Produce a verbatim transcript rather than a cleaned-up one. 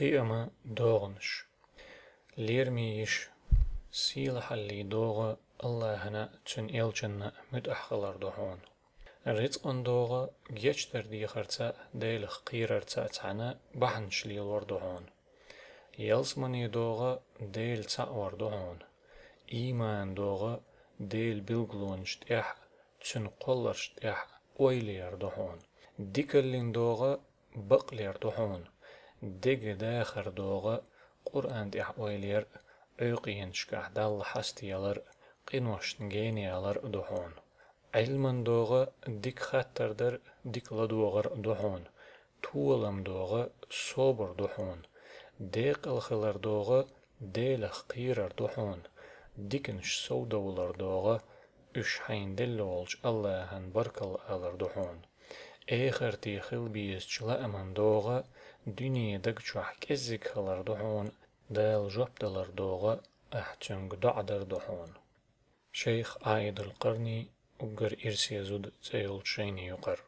Иама догӀанаш. Лераме йиш, сийлахьаллий догӀа Аллахьана, цуьн элчанна муьтӀахь хилар ду хьуна. Рицкъан догӀа гечдар дехарца, Делах кхерарца цхьаьна бахьанаш лелор ду хьуна. Ялсамане догӀа Дела цхьаъ вар ду хьуна. Ийман догӀа Дела билгалонаш тӀехь, цуьн кхолларш тӀехь ойла яр ду хьуна. Дикаллин догӀа бакълер ду хьуна. Дега дахар догӀа Къуръан тӀехь ойла яр, Ӏуьйкъенашкахь Далла хьаста ялар, къиношна гена ялар ду хьуна. Ӏилман догӀа дика хаттар дар, дика ладогӀар ду хьуна. Толам догӀа собар ду хьуна. Декъал хилар догӀа Делах кхерар ду хьуна. Диканаш совдовлар догӀа уьш хьайна делла волчу Аллахьан баркалла алар ду хьуна. Эхарте хила безачу лааман догӀа дуьне даг чохь кӀеззиг хилар ду хьуна, Дала жоп далар догӀа ахь цуьнга доӀа дар ду хьуна. Шайх Ӏаидул Къарни, уггар ирсе зуда цӀе йолчу шайне юкъара.